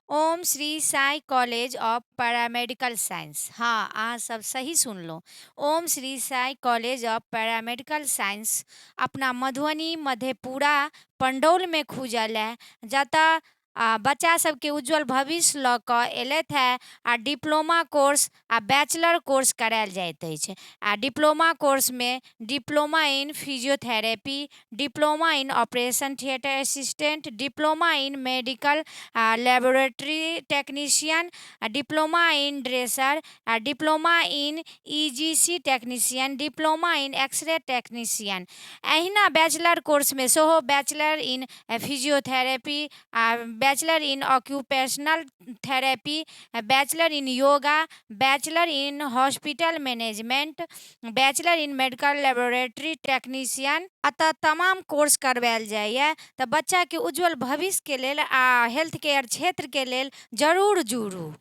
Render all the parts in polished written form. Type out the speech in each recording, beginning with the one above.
Om Shri Sai college of paramedical science. हँ, अहाँ सब सही सुनलहुँ। Om Shri Sai college of paramedical science अपना मधुबनी मधेपुरा पंडौलमे खुजल अइ, जतय बच्चा सभके उज्ज्वल भविष्य लऽ कऽ एलथि हे आ डिप्लोमा कोर्स आ बैचलर कोर्स करायल जाइत अछि। आ diploma कोर्समे diploma in physiotherapy, diploma in operation theatre assistant, diploma in medical laboratory technician, आ डिप्लोमा इन ड्रेसर, आ diploma in E G C technician, diploma in x-ray technician. एहिना bachelor कोर्समे सेहो bachelor in physiotherapy आ bachelor in occupational therapy, bachelor in yoga, bachelor in hospital management, bachelor in medical laboratory technician. एतऽ तमाम course करवायल जाइए। तऽ बच्चाके उज्ज्वल भविष्यके लेल आ हेल्थ केयर क्षेत्रके लेल जरूर जुड़ू।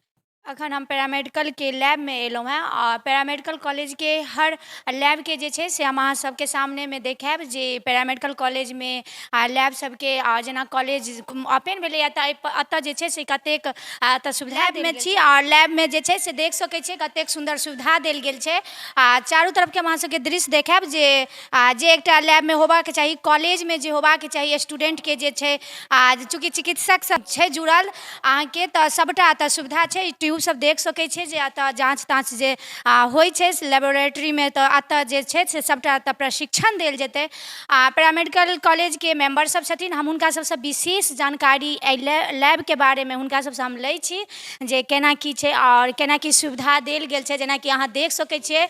अखन हम पैरामेडिकलके लैबमे एलहुँ हेँ आ पैरामेडिकल कॉलेजके हर लैबके जे छै से हम अहाँ सबके सामनेमे देखायब जे पैरामेडिकल कॉलेजमे आ लैब सबके, आ जेना कॉलेज ओपन भेलैए तऽ एतऽ जे छै से कतेक एतऽ सुविधा देल छी। आ लैबमे जे छै से देख सकै छियै कतेक सुन्दर सुविधा देल गेल छै। आ चारू तरफके हम अहाँ सबके दृश्य देखायब जे आ जे एकटा लैबमे होबाक चाही, कॉलेजमे जे होबाक चाही स्टूडेंटके जे छै। आ चूँकि चिकित्सक सब छै जुड़ल अहाँके, तऽ सबटा एतऽ सुविधा छै। ट्यूब सब देख सकै छियै जे एतऽ जाँच ताँच जे होइ छै लेबोरेटरीमे, तऽ एतऽ जे छै से सबटा एतऽ प्रशिक्षण देल जेतै। आ पैरामेडिकल कॉलेजके मेम्बर सब छथिन, हम हुनका सबसँ विशेष जानकारी एहि लैबके बारेमे हुनका सबसँ हम लै छी जे केना की छै आओर केना की सुविधा देल गेल छै। जेनाकि अहाँ देख सकै छियै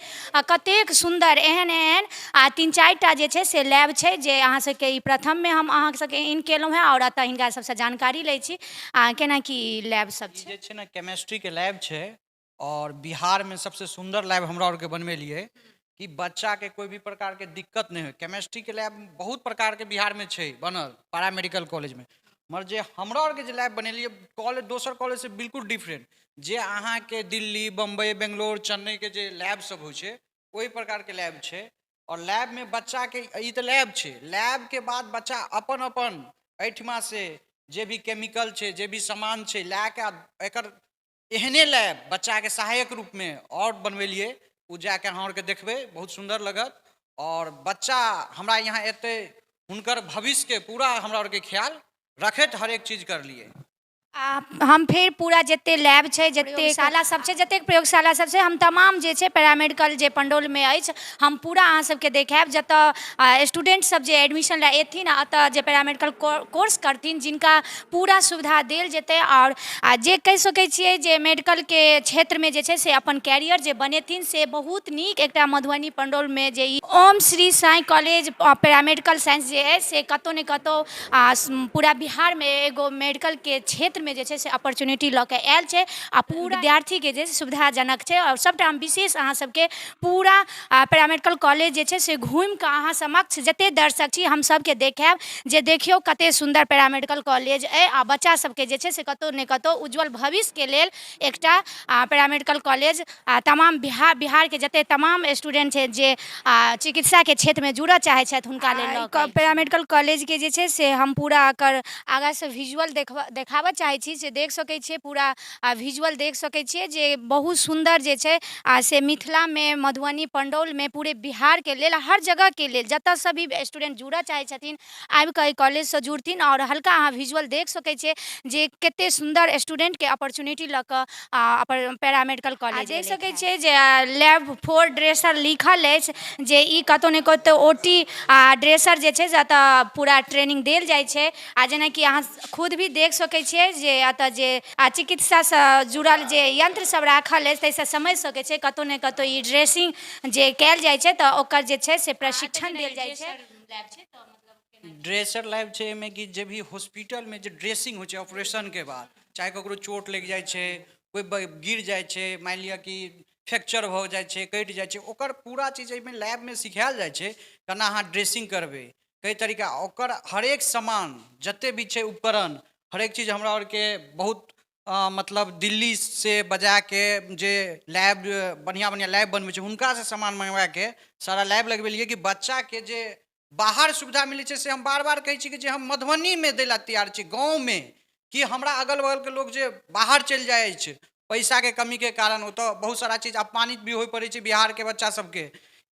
कतेक सुन्दर एहन एहन आ 3 4टा जे छै से लैब छै, जे अहाँ सबके ई प्रथममे हम अहाँ सबके इन केलहुँ हेँ आओर एतऽ हिनका सबसँ जानकारी लै छी आ केना की लैब सब छै। जे छै ने केमिस्ट्रीके लैब छै आओर बिहारमे सबसँ सुन्दर लैब हमरा आरके बनबेलियै कि बच्चाके कोइ भी प्रकारके दिक्कत नहि होइ। केमिस्ट्रीके लैब बहुत प्रकारके बिहारमे छै बनल पैरामेडिकल कॉलेजमे, मगर जे हमरा आरके जे लैब बनेलियै कॉलेज दोसर कॉलेजसँ बिल्कुल डिफरेंट, जे अहाँके दिल्ली, बम्बई, बेंगलोर, चेन्नईके जे लैब सब होइ छै ओहि प्रकारके लैब छै। आओर लैबमे बच्चाके ई तऽ लैब छै, लैबके बाद बच्चा अपन अपन एहिठिमा से जे भी केमिकल छै, जे भी सामान छै लए कऽ एकर एहने लैब बच्चाके सहायक रूपमे आओर बनबेलियै। ओ जाके अहाँ आरके देखबै, बहुत सुन्दर लगत। आओर बच्चा हमरा यहाँ एतै, हुनकर भविष्यके पूरा हमरा आरके ख्याल रखैत हरेक चीज करलियै। आ हम फेर पूरा जते लैब छै, जते प्रयोगशाला सब छै, जतेक प्रयोगशाला सब छै, हम तमाम जे छै पैरामेडिकल जे पंडौलमे अछि, हम पूरा अहाँ सबके देखायब, जतऽ स्टूडेंट सब जे एडमिशन लए एथिन आ एतऽ जे पैरामेडिकल कोर्स करथिन, जिनका पूरा सुविधा देल जेतै। आओर जे कहि सकै छियै जे मेडिकलके क्षेत्रमे जे छै से अपन कैरियर जे बनेथिन, से बहुत नीक एकटा मधुबनी पंडौलमे जे ई Om Shri Sai college of paramedical science जे अछि, से कतहु ने कतहु आ पूरा बिहारमे एगो मेडिकलके क्षेत्रमे जे छै से अपॉर्चुनिटी लऽ कऽ आयल छै आ पूरा विद्यार्थीके जे सुविधाजनक छै। आओर सभटा हम विशेष अहाँ सबके पूरा पैरामेडिकल कॉलेज जे छै से घुमि कऽ अहाँ समक्ष जते दर्शक छी, हम सबके देखायब जे देखियौ कते सुन्दर पैरामेडिकल कॉलेज अइ। आ बच्चा सबके जे छै से कतहु ने कतहु उज्ज्वल भविष्यके लेल एकटा पैरामेडिकल कॉलेज आ तमाम बिहारके जते तमाम स्टूडेंट छै जे चिकित्साके क्षेत्रमे जुड़ऽ चाहै छथि, हुनका लेल पैरामेडिकल कॉलेजके जे छै से हम पूरा एकर आगाँसँ विजुअल देखाबऽ चाहै छी। से देख सकै छियै, पूरा विजुअल देख सकै छियै जे बहुत सुन्दर जे छै आ से मिथिलामे, मधुबनी पंडौलमे, पूरे बिहारके लेल, हर जगहके लेल, जतऽसँ भी स्टूडेंट जुड़ऽ चाहै छथिन, आबि कऽ एहि कॉलेजसँ जुड़थिन। आओर हल्का अहाँ विजुअल देख सकै छियै जे कते सुन्दर स्टूडेंटके अपॉर्चुनिटी लऽ कऽ अपन पैरामेडिकल कॉलेज देख सकै छियै जे लैब फोर ड्रेसर लिखल अछि, जे ई कतहु ने कतहु ओ टी आ ड्रेसर जे छै से एतऽ पूरा ट्रेनिंग देल जाइ छै। आ जेनाकि अहाँ खुद भी देख सकै छियै जे एतऽ जे चिकित्सासँ जुड़ल जे यंत्र सब राखल अछि, ताहिसँ समझि सकै छियै कतहु ने कतहु ई ड्रेसिंग जे कयल जाइ छै, तऽ ओकर जे छै से प्रशिक्षण देल जाइ छै। ड्रेसर लैब छै एहिमे कि जे भी हॉस्पिटलमे जे ड्रेसिंग होइ छै ऑपरेशनके बाद, चाहे ककरो चोट लागि जाइ छै, कोइ गिर जाइ छै, मानि लिअ कि फ्रैक्चर भऽ जाइ छै, कटि जाइ छै, ओकर पूरा चीज एहिमे लैबमे सिखायल जाइ छै, केना अहाँ ड्रेसिंग करबै, कई तरीका ओकर हरेक सामान जते भी छै, उपकरण हरेक चीज हमरा आरके बहुत मतलब दिल्लीसँ बजाके जे लैब बढ़िआँ बढ़िआँ लैब बनबै छै, हुनकासँ सामान मँगबाके सारा लैब लगबेलियै कि बच्चाके जे बाहर सुविधा मिलै छै, से हम बार बार कहै छी कि जे हम मधुबनीमे दै लए तैयार छी गाँवमे। कि हमरा अगल बगलके लोक जे बाहर चलि जाइ अछि पैसाके कमीके कारण, ओतऽ बहुत सारा चीज अपमानित भी होइ पड़ै छै बिहारके बच्चा सबके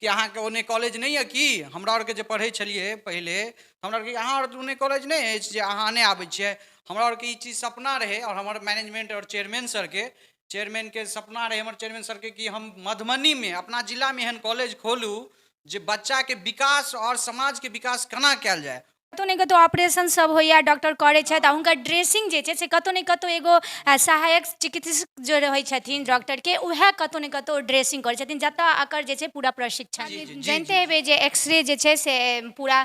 कि अहाँके ओन्ने कॉलेज नहि यऽ की? हमरा आरके जे पढ़ै छलियै पहिले, हमरा आरके अहाँ आर ओन्ने कॉलेज नहि अछि जे अहाँ नहि आबै छियै? हमरा आरके ई चीज सपना रहै आओर हमर मैनेजमेंट आओर चेयरमैन सरके, चेयरमैनके सपना रहै, हमर चेयरमैन सरके, कि हम मधुबनीमे अपना जिलामे एहन कॉलेज खोलू जे बच्चाके विकास आओर समाजके विकास केना कयल जाय। कतहु ने कतहु ऑपरेशन सब होइए, डॉक्टर करै छथि आ हुनकर ड्रेसिंग जे छै से कतहु ने कतहु एगो सहायक चिकित्सक जे रहै छथिन डॉक्टरके, उएह कतहु ने कतहु ड्रेसिंग करै छथिन, जतऽ एकर जे छै पूरा प्रशिक्षण। जी जी जी। जानिते हेबै जे एक्सरे जे छै से पूरा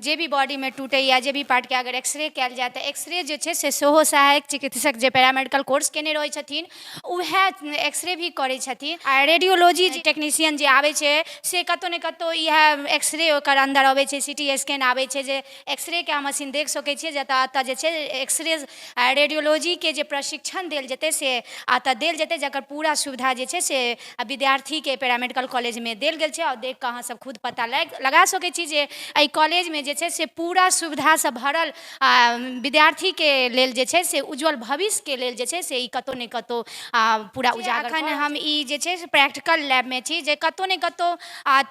जे भी बॉडीमे टूटैए, जे भी पार्टके अगर एक्सरे कयल जाय तऽ एक्सरे जे छै से सेहो सहायक चिकित्सक जे पैरामेडिकल कोर्स केने रहै छथिन उएह एक्सरे भी करै छथिन। आ रेडियोलॉजी टेक्नीशियन जे आबै छै से कतहु ने कतहु इएह एक्सरे ओकर अन्दर अबै छै, सिटी स्कैन आबै छै, जे एक्सरेके मशीन देख सकै छियै, जतऽ एतऽ जे छै एक्सरे आ रेडियोलॉजीके जे प्रशिक्षण देल जेतै से एतऽ देल जेतै, जकर पूरा सुविधा जे छै से विद्यार्थीके पैरामेडिकल कॉलेजमे देल गेल छै। आओर देख कऽ अहाँ सब खुद पता लगा सकै छी जे एहि कॉलेजमे जे छै से पूरा सुविधासँ भरल विद्यार्थीके लेल जे छै से उज्जवल भविष्यके लेल जे छै से ई कतहु ने कतहु पूरा उजागर। एखन हम ई जे छै से प्रैक्टिकल लैबमे छी, जे कतहु ने कतहु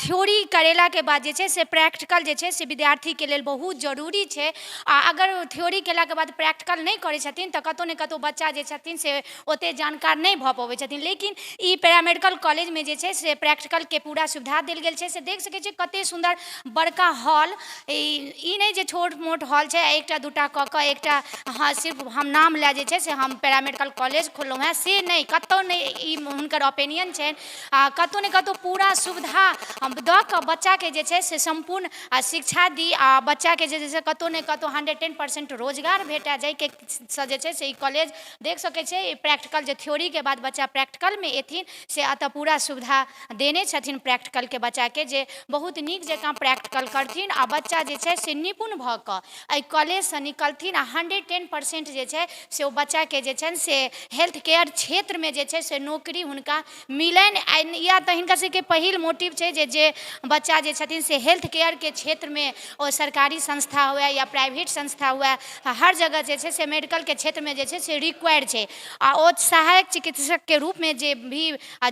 थ्योरी करेलाके बाद जे छै से प्रैक्टिकल जे छै से विद्यार्थीके लेल बहुत जरूरी छै। आ अगर थ्योरी केलाके बाद प्रैक्टिकल नहि करै छथिन तऽ कतहु ने कतहु बच्चा जे छथिन से ओतेक जानकार नहि भऽ पबै छथिन। लेकिन ई पैरामेडिकल कॉलेजमे जे छै से प्रैक्टिकलके पूरा सुविधा देल गेल छै। से देख सकै छियै कतेक सुन्दर बड़का हॉल, ई नहि जे छोट मोट हॉल छै, एकटा दूटा कऽ कऽ एकटा, हँ, सिर्फ हम नाम लए जे छै से हम पैरामेडिकल कॉलेज खोललहुँ हेँ, से नहि, कतहु नहि ई हुनकर ओपिनियन छनि। आ कतहु ने कतहु पूरा सुविधा हम दऽ कऽ बच्चाके जे छै से सम्पूर्ण शिक्षा दी आ बच्चाके जे छै से कतहु ने कतहु 110% रोजगार भेटय, जाहिके सँ जे छै से ई कॉलेज देख सकै छै। ई प्रैक्टिकल जे थ्योरीके बाद बच्चा प्रैक्टिकलमे एथिन से एतऽ पूरा सुविधा देने छथिन प्रैक्टिकलके बच्चाके, जे बहुत नीक जकाँ प्रैक्टिकल करथिन आ बच्चा जे छै से निपुण भऽ कऽ एहि कॉलेजसँ निकलथिन आ 110% जे छै से ओ बच्चाके जे छनि से हेल्थ केयर क्षेत्रमे जे छै से नौकरी हुनका मिलनि। या तऽ हिनका सबके पहिल मोटिव छै जे जे बच्चा जे छथिन से हेल्थ केयरके क्षेत्रमे, ओ सरकारी संस्था हुए या प्राइवेट संस्था हुए, हर जगह जे छै से मेडिकलके क्षेत्रमे जे छै से रिक्वायर छै। आ ओ सहायक चिकित्सकके रूपमे जे भी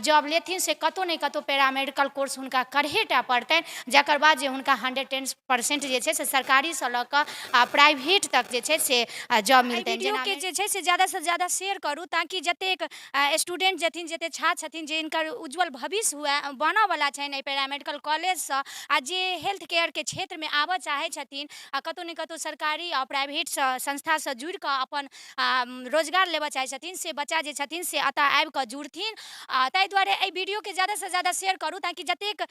जॉब लेथिन से कतहु ने कतहु पैरामेडिकल कोर्स हुनका करहे टा पड़तनि, जकर बाद जे हुनका 110% जे छै से सरकारीसँ लऽ कऽ आ प्राइवेट तक जे छै से जॉब मिलतनि। वीडियोके जे छै से ज़्यादासँ ज़्यादा शेयर करू, ताकि जतेक स्टूडेंट छथिन, जतेक छात्र छथिन, जे हिनकर उज्जवल भविष्य हुए बनऽवला छनि एहि पैरामेडिकल कॉलेजसँ आ जे हेल्थ केयरके क्षेत्रमे आबऽ चाहै छथिन आ कतहु ने कतहु सरकारी आ प्राइवेट संस्थासँ जुड़िकऽ अपन रोजगार लेबऽ चाहै छथिन, से बच्चा जे छथिन से एतऽ आबिकऽ जुड़थिन। आ ताहि दुआरे एहि वीडियोके ज़्यादासँ ज़्यादा शेयर करू, ताकि जतेक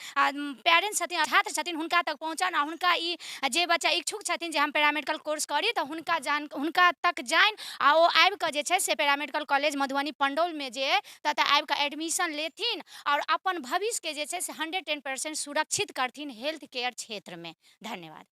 पेरेंट्स छथिन, छात्र छथिन, हुनका तक पहुँचनि आ हुनका ई जे बच्चा इच्छुक छथिन जे हम पैरामेडिकल कोर्स करी तऽ हुनका तक जानि आ ओ आबिकऽ जे छै से पैरामेडिकल कॉलेज मधुबनी पंडौलमे जे अइ ततऽ आबिकऽ एडमिशन लेथिन आओर अपन भविष्यके जे छै से 110% सुरक्षित करथिन हेल्थ केयर क्षेत्रमे। धन्यवाद।